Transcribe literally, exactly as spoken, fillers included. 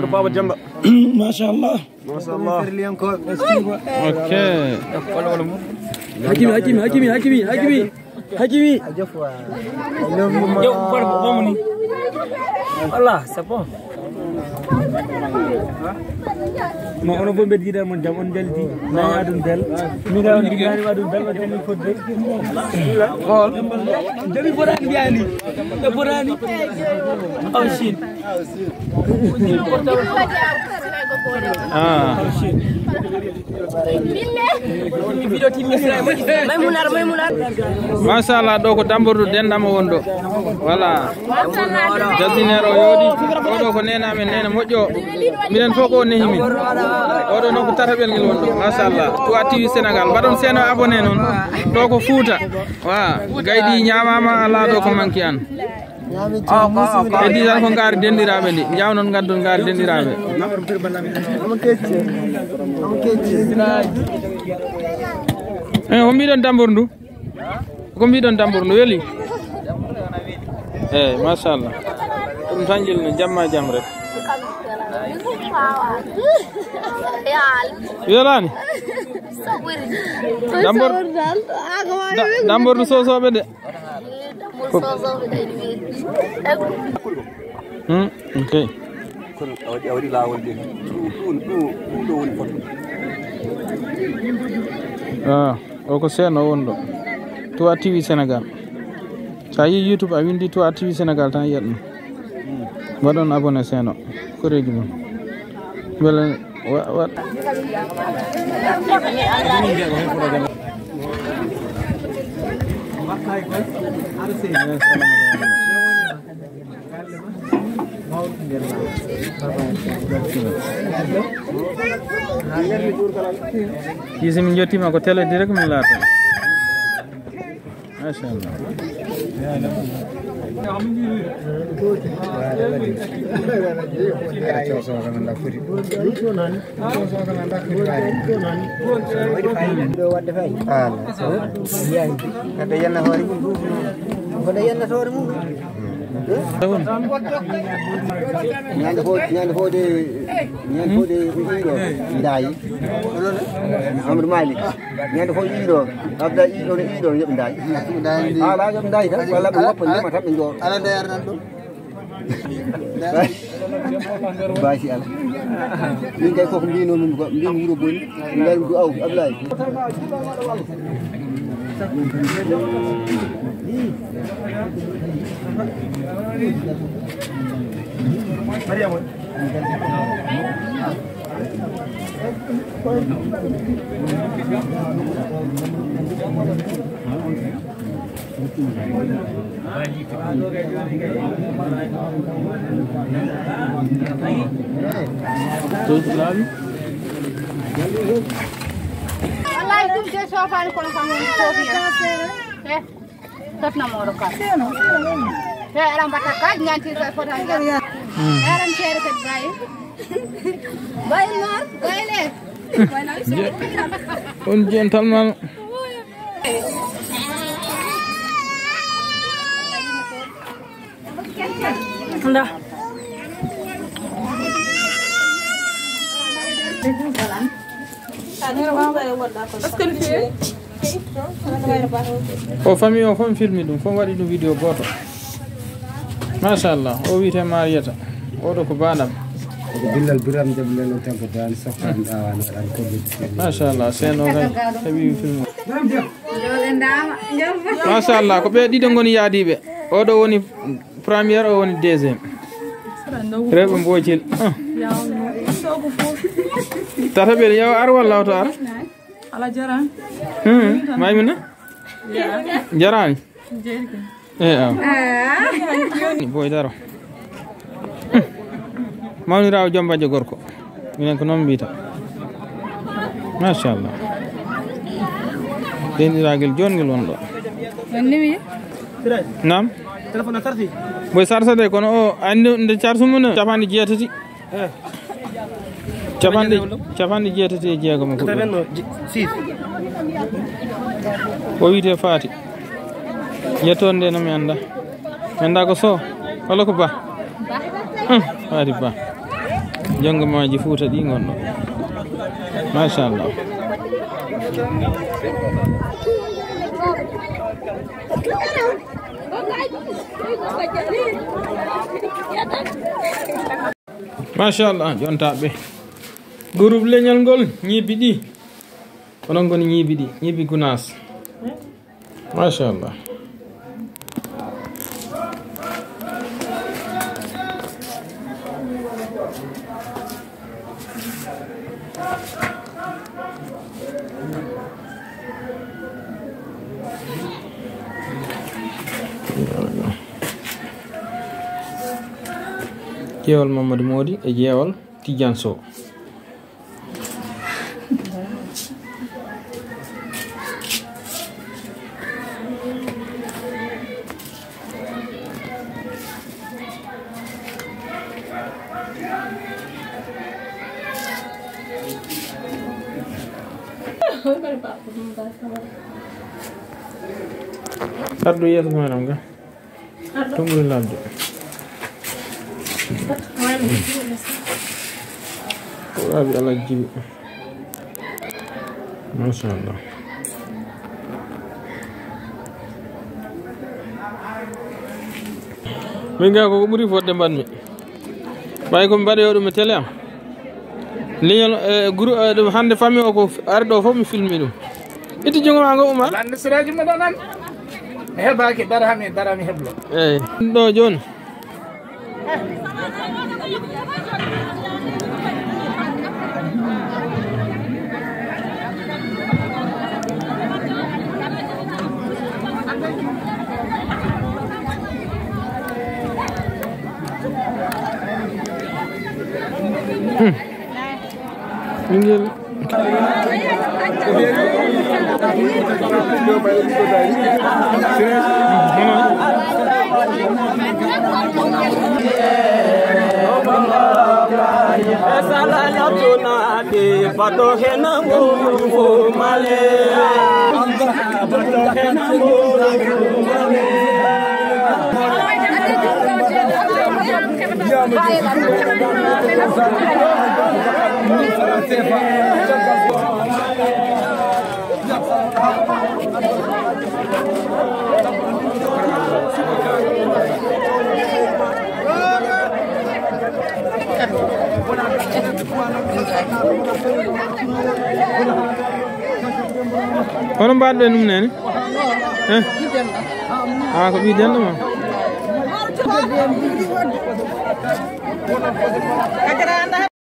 Baba Demba. Machallah. Machallah. Ok. Hakimi, Hakimi, Hakimi, Hakimi, Hakimi. Hakimi. Yo, bal, bal, bal. Voilà, c'est bon. Ma ono bo mbeddi yiɗan mon jam, on jaldi. Nani adun bel. Mi ga on nani adun bel, on jami fodde. Jami fodani yani. Jami fodani. Oh shit. Ah. Machallah, ɗo ko Dambordu Dendama won ɗo. Voilà. Jardinière o yooɗi. Oɗo ko nena amen, nena moƴƴo. Minen fof ko nehi min. Oɗo noon ko tataɓel ngel won ɗo. Machallah. Tuwa T V Sénégal. Mbaɗon seeno abonné noon. Ɗo ko Fouta. Wa. Gaydi ñaamaama, alaa ɗo ko manki an. Heddi tan ko ngaari denɗiraaɓe ndi. Njawnon ngaddon ngaari denɗiraaɓe. Omo kecci. Omo kecci. Eh, on mbiɗon Dambordu? Ko mbiɗon Dambordu weli? Eh, machallah. Ɗum tan jilno jamma jam rek. Welani? Dambor-, da-, Dambordu sosoɓe de. Hmm, ok. Kono a waɗi, a waɗi laawol de. Ɗum, ɗum, ɗum, ɗum ɗo woni foto. Ah, o ko Seeno won ɗo. Tuwa T V Sénégal. So a yi YouTube, a windi Tuwa T V Sénégal tan, yiyat ɗum. Mbaɗon abonné Seeno. Koreeji mum. Mbele wa-, wa-, Kisi min jottima ko télé direct min laata. Machallah. Ɗo waɗde fay. Ala. Yeey. Kadi yenna hoore mum. Kono yenna hoore mum. Ñande fo, ñande fo de, ñande fo de, ɗum ɗo, ndayi. Amadou Malick. Ñande fo ɗiɗo, Abdoulaye ɗiɗo, ɗiɗo, yoɓ ndayi. Ala, yoɓ ndayi tan, walla ɓe woppa, ndema tan ɓe njooro. Ala ndeyar nan ɗum. Basi ala. Min kay koko mbinomi ko, mbin wuro boni. Min ngari ɗum aw, Abdoulaye. Mariama. Wallahi ɗum de sofaani kono kam woni sofiya. Eh, totna moɗo ka. Te aɗa mbatta ka ñanti ka fota ñan. Aɗa ceere kadi bayi. Bayi noon, bayi le. On gentleman. Nda. O famille o fof mi filmi ɗum, fof waɗi ɗum vidéo gooto. Machallah, o wiyete Mariata. Oɗo ko baɗam. Ko Billal Biram Jaɓ Lelo Tagga Daan Sokkan Ɗaawaan Waɗan Kolludi. Machallah, Seeno kay heɓi film. Machallah, ko ɓe ɗiɗo ngoni yaadiiɓe. Oɗo woni première, o woni deuxième. Rewɓe Mboocil. Ah. Tataɓel, yo ar walla oto ar? Ala jaraan. Hmm, Maymuna? Jaraani? Jeeri kay. Eh, aw. Boy daro. Hmm. Mawniraawo jom bajjo gorko. Minen ko noon mbiyta. Machallah. Denɗiragel joɗngel won ɗo. On nimi? Naam? Téléphone o sarti? Boy sarsa de, kono o anndi nde charge mum ne capanɗe jeetati. Eh. Capanɗe, capanɗe jeetati e jeegom e ko ɗum. Quatre-vingt-six. O wiyete Faati. Yettoon nde no mi annda. Mi annda ko Sow. Walla ko Ba? Hmm, Faati Ba. Jonngo maaji Fuuta ɗi ngonno. Machallah. Machallah, jontaɓe. Groupe leñol ngol ñiibi ɗi. Onon ngoni ñiibi ɗi, ñiibi Gunaas. Machallah. Jeewal Mamadou Mody e jeewal Tidiane Sow. Arɗo yeeso maɗam ga. Ɗum ɓuri labde. Ko waawi Alhaji Jibi. Machallah. Min ga koko ɓuri fodde mbanmi. Ɓay ko mi mbaɗoyo ɗum e télé am. Leñol, eh, groupe, eh, ɗum hannde famille o ko f-, ari ɗo fof mi filmi ɗum. Itti junngo ma ngo, Oumar. Lan siraaji mo ɗo nan. Mi heɓaaki dara, mi dara mi heblo. Eyi. Ɗo jooni. Hmm. Ɓinngel. Fato hena nguru male. Hono mbaɗɗen ɗum nene? Eh? Ah, ko ɓii denɗo ma?